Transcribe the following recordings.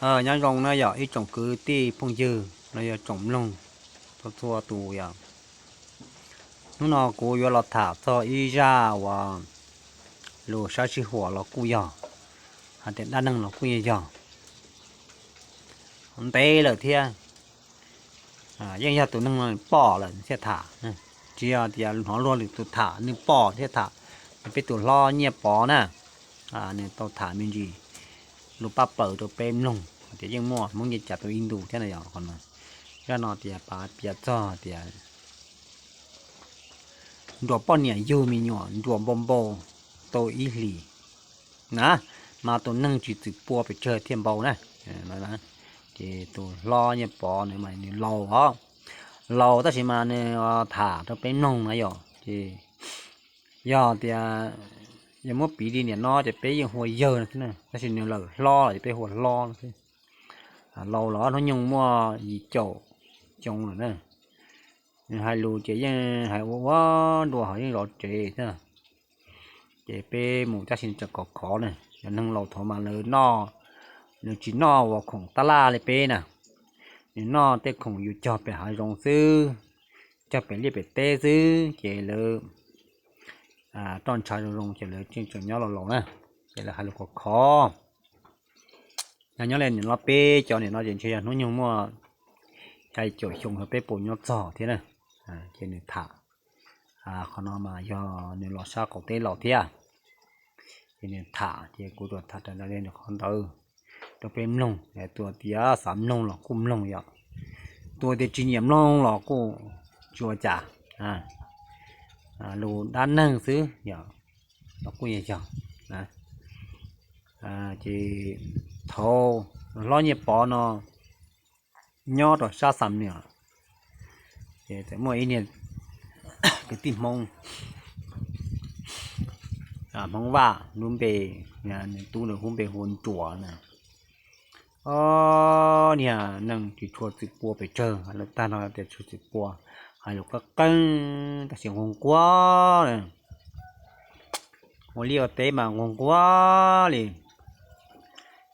Nyob zoo na yog ib tsoom kwv tij phooj ywg los yog tsoom mloog txhua txhua tus yom. Hnub no kuv yuav los tham txog ib zaj uas lus sab sij huam los kuj yog, hais tias dab neeg los kuj yog, ntev lawm thiab. Yeej yog tus neeg no pom lawm thiaj tham, tsis yog tias hnov luag lwm tus tham nws pom thiaj tham. Peb tus hlob Nyiaj Pov na, nws tau tham me ntsis lus paj plaws rau peb mloog tias yeej muaj Hmoob nce cas tau ib ntus thiab no yog qhov no. Zaj no tias piav txog tias nruas poj niam yug me nyuam nruas npau npau tau ib hlis na, mas tus neeg tsis txwm pua pes tsawg thiaj npau na. Ces tus hlob Nyiaj Pov nws mas nws laus os, laus tab sis mas nws tham rau peb mloog na yom. Ces yog tias yog muab piv li niam no ces peb yeej hu ua yawg no xwb, tab sis nws lawm hlob lawm ces peb hu ua hlob no xwb. Laus los ob hnub nyoog muaj yim caum xyoo lawm na. Nws hais lus ces yeej hais ua ua nruas ho yeej zov tsev thiab. Ces peb mus tab sis nws tseem khov khov na, yog neeg laus thaum mas lawv noj, nws tsis noj uas khoom tab laj li peb na, nws noj tej khoom yus cog pem hav zoov xwb, cog pem liaj pem teb xwb ces lawv roj ntsha zoo zoo ces lawv tseem tseem nyob laus laus na, ces lawv hais lus khov khov. Yog nyob li niam no peb cov niam no ces ntshe yog hnub nyoog muaj xya caum xyoo yog peb puas nyob txog thiab na. Ces nws tham qhov no mas yog nws los sab qaum teb laus thiab. Ces nws tham ces kuv tsuas tham raws li nws qhov ntawd rau peb mloog, tus tias xav mloog los kuj mloog yom, tus tias tsis nyiam mloog los kuj tsis ua cas, lus dab neeg xwb yom, los kuj yog yog. Ces thaum hlob Nyiaj Pov no nyob rau sab Xam Nuas, ces txawm muaj ib niag kwv tij Hmoob, Hmoob Vaj lub npe, nws tub nws lub npe hu ua Nruas na. Ob niag neeg tsis tshua txwm pua pes tsawg, hais lus tag no tias tsis tshua txwm pua, hais lus qeeb qeeb tab sis nquag nquag na. Ua liaj ua teb mas nquag nquag li.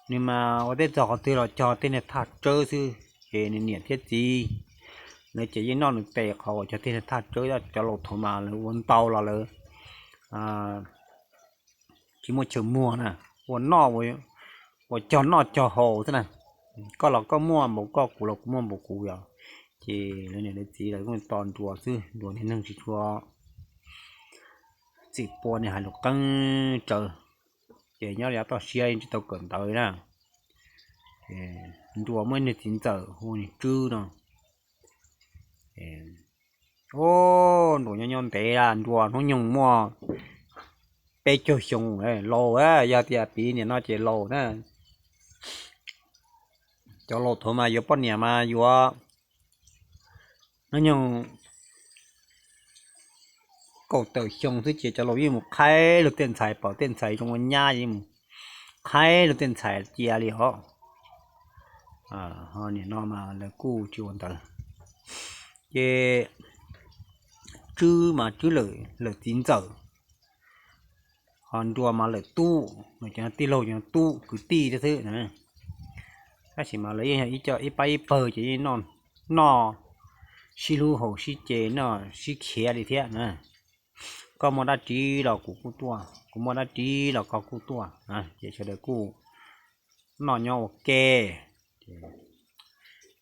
Nws mas ua teb txog qhov twg los cog tej niag thaj tsawb xwb, ces nws niam thiab txiv lawv ces yeej noj nws tes qhov uas cog tej niag thaj tsawb, cov laus thaum mas lawv ua ntau los lawv tsis muaj chaw muag na, ua noj, ua cog noj cog haus xwb na. Koj los koj muaj npaum koj, kuv los kuv muaj npaum kuv yom. Ces lawv niam lawv txiv lawv kuj tos Nruas xwb, Nruas niag neeg tsis tshua txwm pua, niag hais lus qeeb tsawv. Ces nyob li toj siab tsis tau kawm ntawv na. Nruas muaj ib niag txiv ntxawm hu ua niag Tswb no. Ub, Nruas nyob nyob ntev, Nruas hnub nyoog muaj peb caug xyoo, laus, yog tias piv niam no ces laus na. Cov laus thaum mas yuav poj niam mas yuav hnub nyoog kaum tawm xyoo xwb ces cov laus yeej mus qhaib luag tej ntxhais, pom tej ntxhais zoo ua nyab yeej mus qhaib luag tej ntxhais cia li os. Ho niam no mas lawv kuj tsis ua ntawd. Ces Tswb mas Tswb lawm txiv ntxawm, ho Nruas mas lawm tub, cov tij laug cov tub kwv tij thiab xwb. Tab sis mas lawv yeej yog ib co ib pab ib pawg ces yeej noj sib hlub haus sib ce, noj sib khiav li thiab na. Koj muaj dab tsi los kuv kuj tuaj, kuv muaj dab tsi los koj kuj tuaj, ces sawv daws kuj noj nyob ua ke.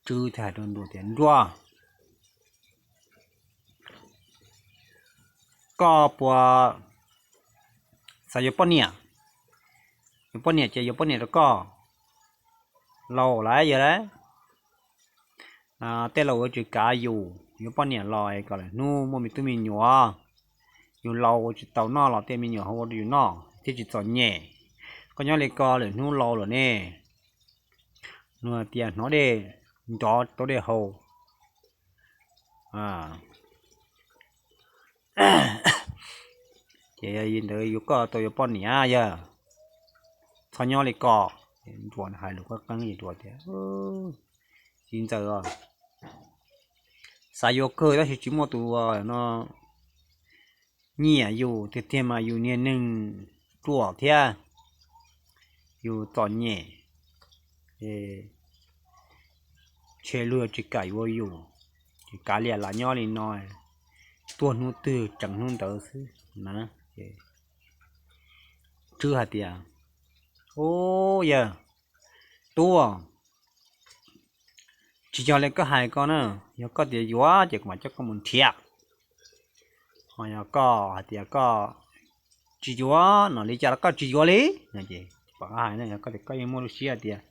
Tswb thiaj hais rau Nruas tias, Nruas, koj puas xav yuav poj niam? Yuav poj niam ces yuav poj niam rau koj. Laus lawm yog lawm, tej laus yuav tsis kav yus, yuav poj niam los kom lawm hnub muaj me tub me nyuam. Yus laus ua tsis tau noj los tej me nyuam ho ua rau yus noj thiab tsis txom nyem. Koj nyob li ko lawm hnub laus lawm ne, nws tias hnov dej nrov tau dej haus. Ces yog li ntawd yuav koj tau yuav poj niam yog, txhob nyob li ko. Nruas hais lus qeeb qeeb, Nruas tias, Txiv ntxawm, xav yuav kawg tab sis tsis muaj tus no nyiam yus tiag tiag mas yus niag neeg ruam thiab, yus txom nyem, Ces ntshe luag yuav tsis kam yuav yus, ces kav liam lam nyob li no, tuag hnub twg tseem hnub ntawd xwb na. Ces Tswb hais tias, Ub, yawg Tub, tsis yog li koj hais ko na. Yog koj tias yuav ces kuv mam coj koj mus nrhiav. Ho yog koj hais tias koj tsis yuav no, li cas los koj tsis yuav li no ces, pom koj hais na, yog koj tias koj yeej muaj lub siab hais tias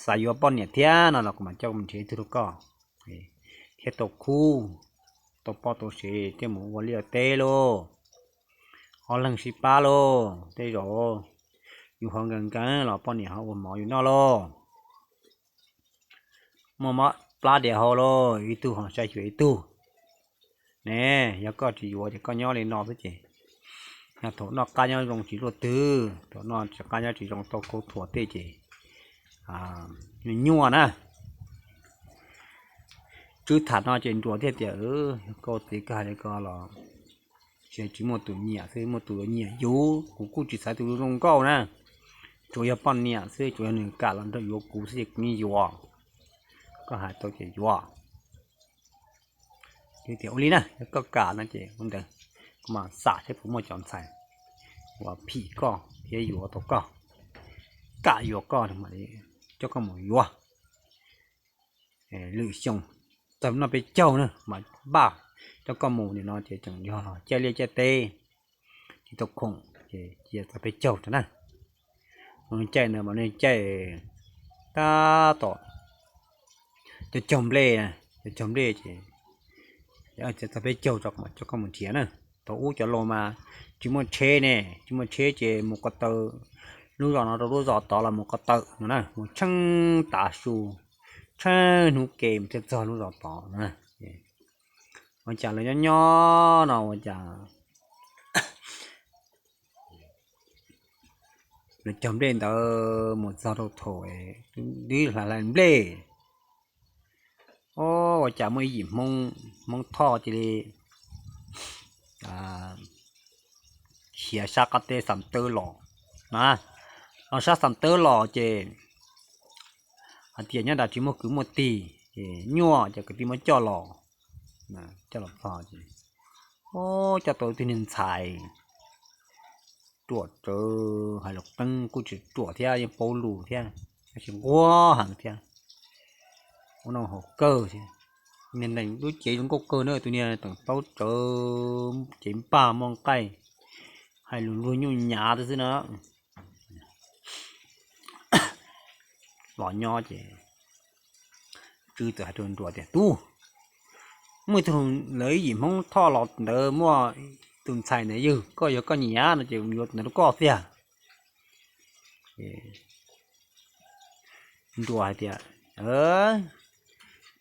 xav yuav poj niam thiab no los kuv mam coj mus nrhiav ib tug rau koj, thiab tau khub, tau poj tau sev thiaj mus ua liaj teb lauj. Ob leeg sib pab lauj, tej zaum yus ho nkees nkees los poj niam ho ua mov yus noj lauj. Muaj mob plab diav hau lauj, ib tug ho saib xyuas ib tug ne. Yog koj tsis yuav ces koj nyob li no xwb ces, thaum noj qab nyob zoo tsis luaj twg, thaum noj tsis qab nyob tsis zoo tau kauv thuam tej ces nyuaj na. Tswb tham no ces Nruas thiaj tias, Koj txiv, koj hais li ko los tsis, tsis muaj tus nyiam xwb, muaj tus yuav nyiam yus, kuv kuj tsis xaiv tus zoo nkauj na. Tsuas yog poj niam xwb, tsuas yog nws kam los nrog yuav kuv xwb ces kuv yeej yuav. Koj hais tau ces yuav. Tias ua li na, yog koj kam no ces ua ntawd, kuv mam xam seb puas muaj cov ntxhais uas phim koj thiab yuav tau koj, kam yuav koj, coj koj mus yuav. Lwm xyoo txog noj peb caug na mas npaj coj koj mus. Nim no ces tseem yog los caij liaj caij teb tsis tau khoom ces cia txog peb caug tso na. Mus caij ntawd mas nej caij tab tom cog cog nplej, cog cog nplej ces txog peb caug tso mam coj koj mus nrhiav na. Thaum ub cov laus mas tsis muaj tsheb ne, tsis muaj tsheb ces mus ko taw, lub zos no rau lub zos tod los mus ko taw no na, mus tsheej tav su, tsheej hnub ke mus thiaj txog lub zos tod no. Ua cas lawv nyob nyob no ua cas lawv cog nplej ntawd mus txog rau thaum twb hlais hlais nplej, o, ua cas muaj ib yim Hmoob, Hmoob Thoj cia li khiav sab qab teb Xam Tawb los na. Los sab Xam Tawb los ces hais tias nyob nram tsis muaj kwv muaj tij, ces nyuaj ces kwv tij muab coj los, coj los txog ces, o, coj tau ib tug niag ntxhais ruam tsawv, hais lus qeeb kuj tsis ruam thiab, yeej paub lus thiab, tab sis nquag heev thiab, ua noj haus kawg thiab. Niag neeg lub cev zoo nkauj kawg na, tus niag teem taub tsawv, cev npag muaj nqaij, hais lus luag nyuj nyav xwb na. Los nyob ces Tswb txawm hais rau Nruas tias, Tub, muaj ib tug, lawv ib yim Hmoob Thoj los ntawd muaj tus ntxhais ntawd yug, koj yog koj nyiam no ces yuav tus ntawd rau koj tiag. Nruas hais tias,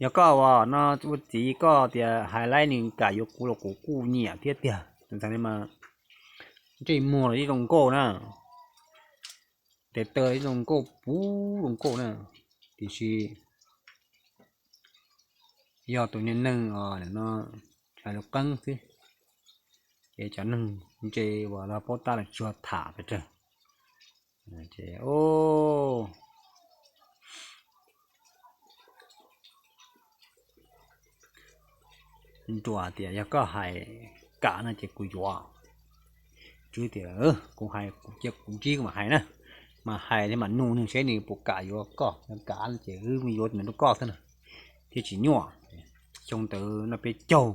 Yog koj ua no ua txiv koj tias hais laib nws kam yuav kuv los kuv kuj nyiam thiab tiag. Tus ntxhais no mas ntsej muag los yeej zoo nkauj na, tes taw yeej zoo nkauj puv zoo nkauj na, tiam sis yog tus niag neeg no hais lus qeeb xwb, ces cov neeg ntse uas lawv paub tab lawv tsis tham pes tsawg. Nruas tias, Yog koj hais kam no ces kuv yuav. Tswb tias, Kuv hais, kuv cia kuv ntsib kuv mam hais na, mas hais li mam nug nws seb nws puas kam yuav koj, yog kam no ces wb yuav tus ntawd rau koj xwb na, thiaj tsis nyuaj. Xyoo ntawd noj peb caug,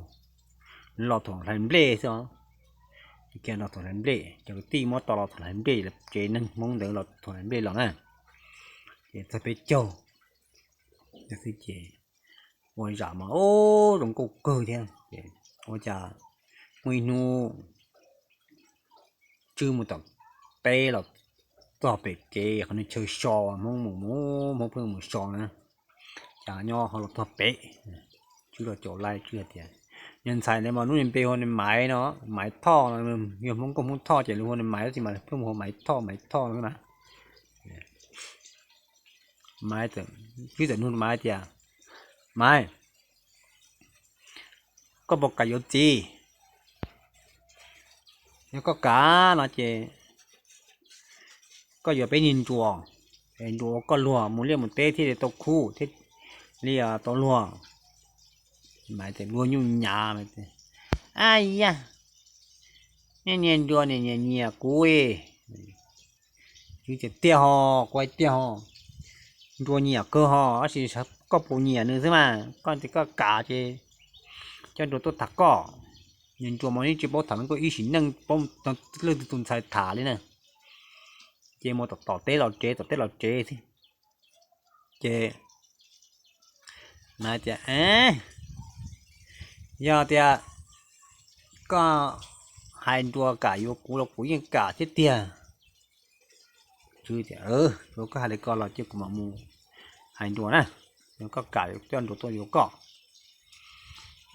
los thaum hlais nplej xwb os. Kiag los thaum hlais nplej, cov kwv tij muab tau los thaum hlais nplej, tsev neeg Hmoob ntawd los thaum hlais nplej los na, ces txog peb caug xwb ces ua zam mas zoo nkauj kawg thiab. Ces ua cas muaj ib hnub Tswb mus tom teb los txog pem kev qhov chaw so, Hmoob mus mus, Hmoob pheej mus so na, cas nyob ho los txog pem. Tswb los caum laij, Tswb hais tias, Niag ntxhais ntawd mas lub niag npe hu ua Maiv no, Maiv Thoj no, yog Hmoob Nkauj Hmoob Thoj ces lawv hu ua Maiv, tab sis mas pheej hu ua Maiv Thoj, Maiv Thoj no na. Maiv, Tswb txawm nug Maiv tias, Maiv, koj puas kam yuav txiv? Yog koj kam no ces koj yuav peb niag Nruas, Nruas ua koj luag mus liaj mus teb thiaj li tau khub thiaj li tau luag. Maiv tias, Luag nyuj nyav. Ab yaj, nej niag Nruas niam nyiam kuv. Tswv tias, Tiag ho, kuv hais tiag ho, Nruas nyiam kawg ho, tab sis koj puas nyiam nws xwb mas. Koj tias koj kam ces coj Nruas tuaj tham koj. Niag Nruas mas yeej tsis paub tham, koj ib sim neej paub leej twg tus ntxhais tham li na. Ces mus tom tom teb los tsev, tom teb los tsev xwb. Ces Maiv tias, Yog tias koj hais Nruas kam yuav kuv los kuv yeej kam thiab tiag. Tswv tias, Tsuav koj hais li ko los cia kuv mam mus hais Nruas na, yog koj kam coj Nruas tuaj yuav koj.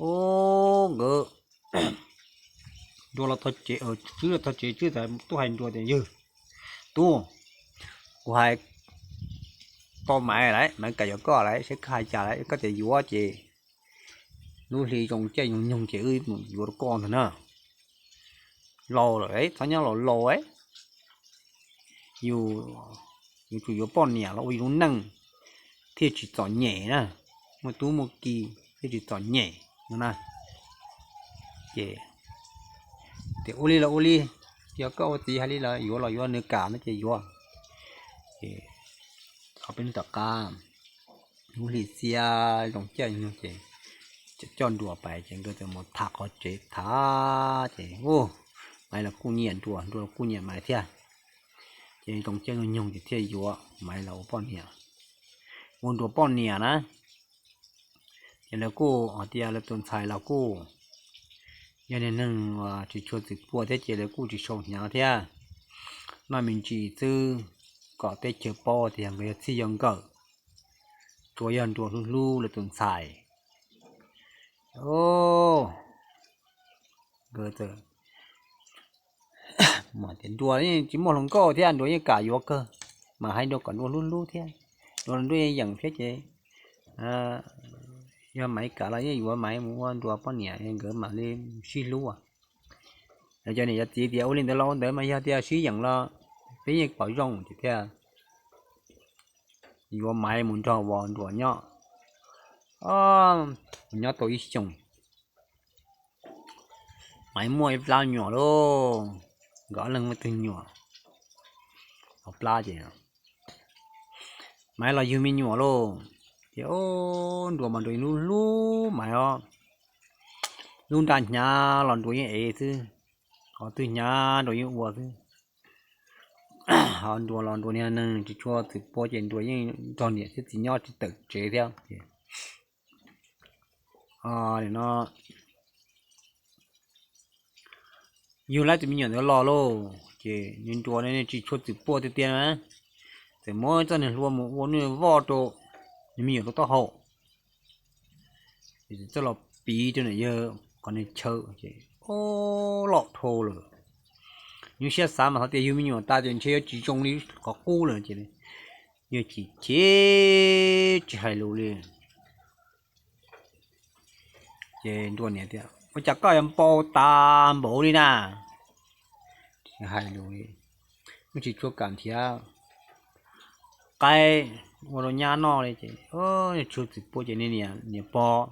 Ub, nkawd Nruas los txog tsev, Tswv los txog tsev, Tswv txawm tuaj hais Nruas tias, Yawg tub, kuv hais tau Maiv lawm, Maiv kam yuav koj lawm, saib koj hais cas lawm, koj tias yuav ces lub hli zoo caij nyoog nyoog ces wb mus yuav rau koj ntag na. Laus lawm, txhob nyob laus laus, yus yuav tsum yuav poj niam los ua yus lub neej thiaj tsis txom nyem na, muaj tub muaj ki thiaj tsis txom nyem no na. Ces tias, Ua li los ua li, yog koj ua txiv hais li los yuav los yuav, nws kam no ces yuav. Ces ob peb hnub tom qab, lub hli xiab zoo caij nyoog ces coj Nruas pais ces nkawd txawm mus tham qhov tsev tham ces, Maiv los kuj nyiam Nruas, Nruas los kuj nyiam Maiv thiab. Ces zoo caij nyoog ces thiaj yuav Maiv los ua poj niam, ua Nruas poj niam na. Ces lawv kuj hais tias lawv tus ntxhais los kuj yog niag neeg uas tsis tshua txwm pua thiab ces lawv kuj tsis sau hnyav thiab, noj me ntsis xwb, kom teb chaws paub tias nkawd yog txij yog nkawm, tsuas yog Nruas hlub hlub lawv tus ntxhais. Nkawd tias Nruas yeej tsis muaj hluas nkauj thiab Nruas yeej kam yuav kawg, mas hais Nruas kom Nruas hlub hlub thiab, Nruas los Nruas yeej yeem thiab ces yog Maiv kam los yeej yuav Maiv mus ua Nruas poj niam, nkawd mam li sib hlub. Cov niam cov txiv tias ua li ntawd los ua ntawd mas yog tias sib yeem los peb yeej pom zoo ces thiaj yuav Maiv mus nrog uas Nruas nyob. Mus nyob tau ib xyoos, Maiv muaj ib plab me nyuam lauj, nkawd ob leeg muaj ib tug me nyuam, plab ces Maiv los yug me nyuam lauj. Ces Nruas mas Nruas yeej hlub hlub Maiv os, lub nra hnyav los Nruas yeej ev xwb, qhov twg hnyav Nruas yeej ua xwb. Ho Nruas los Nruas niag neeg tsis tshua txwm pua ces Nruas yeej nrog niam thiab txiv nyob tsis tawm tsev thiab. Yug lawv tus me nyuam ntawd los lauj, ces Nruas tsis tshua txwm pua tiag tiag na, txawm muab txoj niag hlua mus ua nuj voj rau nws me nyuam rau taub hau, txawm los piv rau nws yawg qhov niag chaw ces o, loj dhau lawm. Nyuaj siab xav mas thaum tias yug me nyuam tas ces ntshe yuav tsis zoo li qhov qub lawm ces yawg chim chim tsis hais lus li. Ces Nruas niam tias, Ua cas koj yuav npau taws npaum li na? Tsis hais lus li, yeej tsis tshua kam nrhiav qaib ua rau nyab noj li ces tsis txwm pua ces niam pog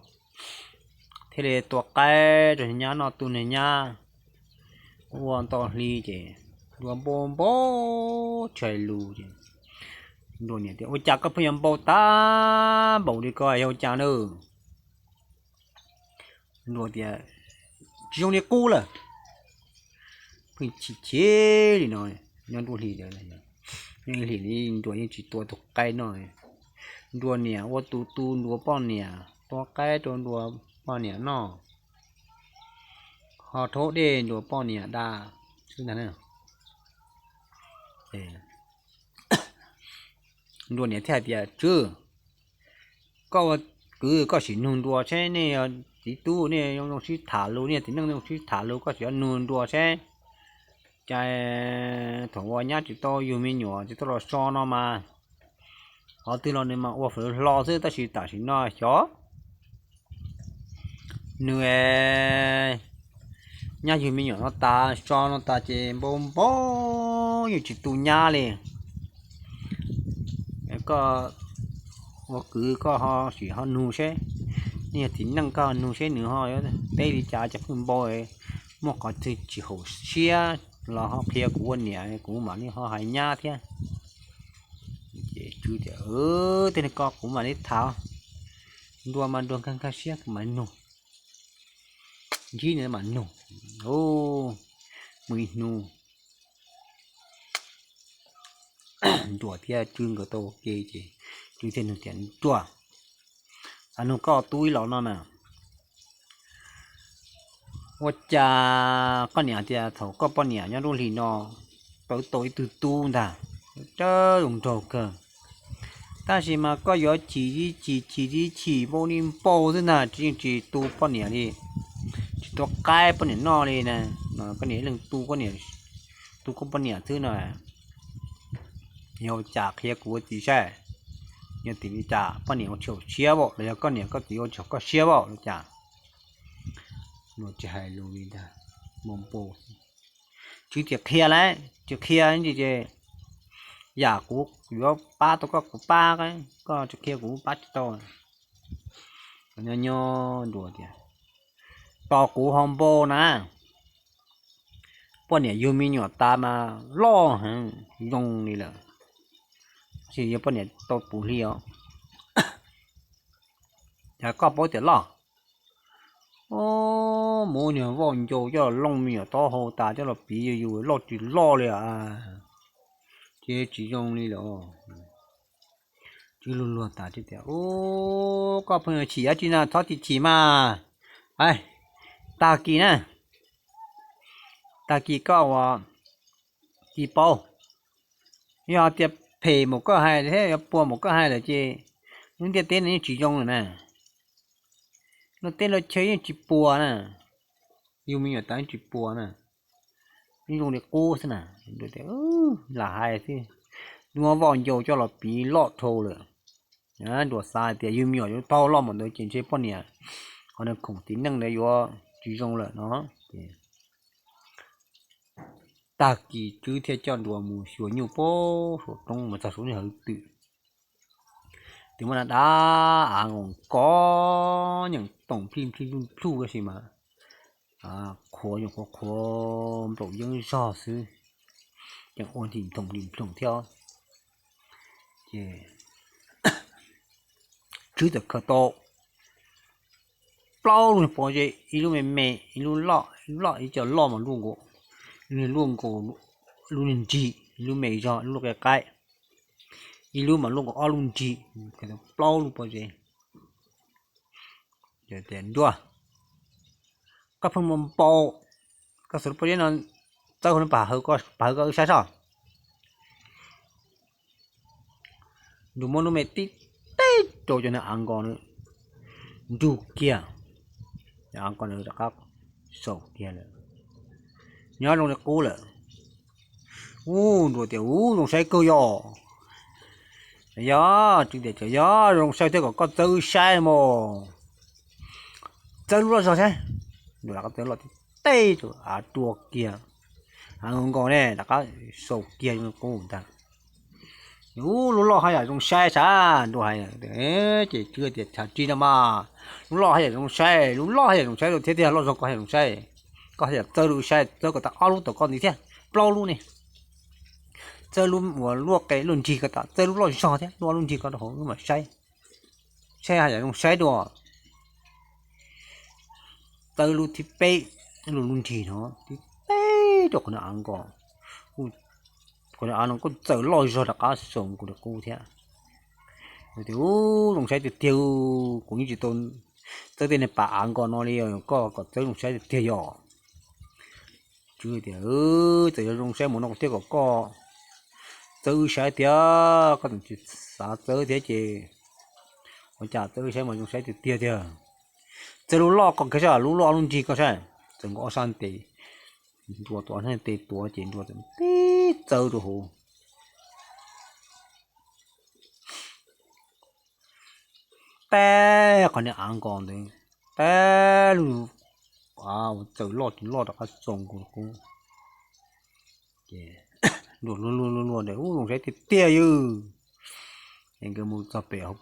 thiaj li tua qaib rau nyab noj, tu niag nyab ua ntau hli ces Nruas npau npau tsis hais lus ces Nruas niam tias, Ua cas koj pheej yuav npau taws npaum li ko yog ua cas na? Nruas tias, Tsis zoo li qub lawm. Pheej chim chim li no, nyob nruab hlis ntawd, nyob hlis li Nruas yeej tsis tua tus qaib noj. Nruas niam ua tus tu Nruas poj niam, tua qaib rau Nruas poj niam noj, ho rhaub dej Nruas poj niam da xwb ntag na. Nruas niam thiaj hais tias, Tswv, koj ua kwv koj sim nug Nruas seb, nej txiv tub nej zoo zoo sib tham lus, nej txiv neej zoo sib tham lus, koj sim nug Nruas seb. Cas thaum uas nyab tsis tau yug me nyuam tsis tau los so no mas, qhov twg los nws mas ua fawm hlo xwb, tab sis tam sim no xyov nws nyab yug me nyuam no tas, so no tas ces npau npau yeej tsis tu nyab li. koj ua kwv koj ho sim ho nug seb, nej yog txiv neej koj ho nug seb nws ho yuav teb li cas cov pheej npau, muaj qhov twg tsis haum siab los ho qhia kuv ua niam kuv mam li ho hais nyab thiab. Ces Tswb tias, tej no koj kuv mam li tham, nrua mas nrua nkag nkag siab kuv mam nug, ntsib nws mam nug. Muaj ib hnub Nruas thiab Tswb nkawd tau ua ke ces Tswb thiaj nug tias, Nruas, nug koj tub ib los no na, ua cas koj niam tias thaum koj poj niam nyob lub hlis no tau tau ib tug tub ntag, cawv zoo nraug kawg, tab sis mas koj yuav chim li chim chim li chim npau li npau xwb ntag, tsis yeej tsis tu poj niam li, tsis tau qaib poj niam noj li na, koj niam ib leeg tu, tu koj poj niam xwb no. Yog cas qhia kuv ua txiv saib, yog tim li cas, poj niam ua tsis haum siab los yog koj niam koj txiv ua tsis haum koj siab los cas? Tsis hais lus li ntag, npau npau. Tswv tias, Qhia lauj, tsis qhia ces yam kuv yuav pab tau koj kuv pab, koj tsis qhia kuv pab tsis tau. Nyob nyob Nruas tias, Tos kuv ho npau na, poj niam yug me nyuam tas mas loj heev zoo li lawm, tab sis yog poj niam tau puv hli os. Cas koj paub tias loj? Muab niag voj ncaus coj los looj me nyuam taub hau tas coj los piv yus yus loj tsis loj li, ces tsis zoo li lawm. Tswv luag luag tas tias, Koj pheej chim dab tsi na, txhob chim chim mas. Tag kis na, tag kis koj ua txiv paub, yog tias phem mus koj hais thiab yog puas mus koj hais lawm ces lub ntiaj teb no yeej tsis zoo lawm na. Luag teb luag chaw yeej tsis puas na, yug me nyuam tas yeej tsis puas na, yeej zoo li qub xwb na. Lam hais xwb, muab voj ncaus coj los piv loj dhau lawm. Nruas xav hais tias yug me nyuam yuav tau loj npaum ntawd ces ntshe poj niam qhov khoom txiv neej ntawd yuav tsis zoo lawm no. Tag kis Tswv thiaj coj Nruas mus xyuas nyuj puag saum roob mas txog saum niag hawv twm. Tus muaj na dab av nkoos kos nyeem toom plij plij plij plij tab sis mas qhuav nyuam qhuav qhuav nplaum yeeb zog xwb, ces ua ntim nploom ntim nploom thiab. Ces Tswb txawm khaws tau plaub lub pob zeb, ib lub me me, ib lub loj, ib lub loj, ib co loj mas luaj nkaus, luaj nkaus lub niag nrig, ib lub me zog, ib lub qaib qaib, ib lub mas luaj nkaus ob lub nrig, plaub lub pob zeb. Nruas, koj pheej muaj npau, koj xuas lub pob zeb no txawb hauv no, pab hawv koj wb saib soj. Nruas muab lub me tib teb rau cov niag av nkos na nrug kiag, av nkos na rov qab xaus kiag lawm, nyob zoo li qub lawm. Ub, Nruas tias, Ub, zoo saib kawg yog. Yog, Tswb tias, Yog zoo saib thiab kom koj txawb wb saib mas. Txawb lub loj zog saib. Nruas rov qab txawb loj tib teb rau av rua kiag, av nkos ne rov qab xaus kiag zoo li qub ntag. Ub, lub loj haj yam zoo saib sav, Nruas hais. Ces Tswb tias, Tshav tsi no mas, lub loj haj yam zoo saib, lub loj haj yam zoo saib rau thiab tiag, loj zog koj haj yam zoo saib. Koj haj yam txawb lub saib, txawb kom tau ob lub tom koj ntxiv thiab, plaub lub ne. Txawb lub uas luaj qe luaj nrig ko tas, txawb lub loj zog thiab luaj lub nrig ko rau hauv wb mam saib, saib haj yam zoo saib dua. Txawb lub thib peb, lub lub nrig no tib teb rau qhov niag av nkos. Qhov niag av no kuj txawm loj zog rov qab xaus nkaus li qub thiab. Tias, Ub, zoo saib tiag tiag, kuv yeej tsis tau txawb tej niag pas av nkos no li, koj kom txawb zoo saib tiag tiag yog. Tswb tias, Txawm yog zoo saib mus no kuv thiaj kom koj txawb wb saib tiag, koj tseem tsis xav txawb thiab ces ua cas txawb wb saib mas zoo saib tiag tiag tiag. Txawb lub loj koj kiag saib, lub loj ob lub nrig koj saib. Txawb nkaus ob sab tes, nruas tuav ob sab tes tuav ces nruas txawm tib txawb rau hauv. Teb qhov niag av nkos ntawd, teb lub, txawm loj tsis loj rov qab xaus nkaus li qub. Ces luag luag luag luag, Ub, zoo saib tiag tiag yog. Es nkawd mus txog pem hauv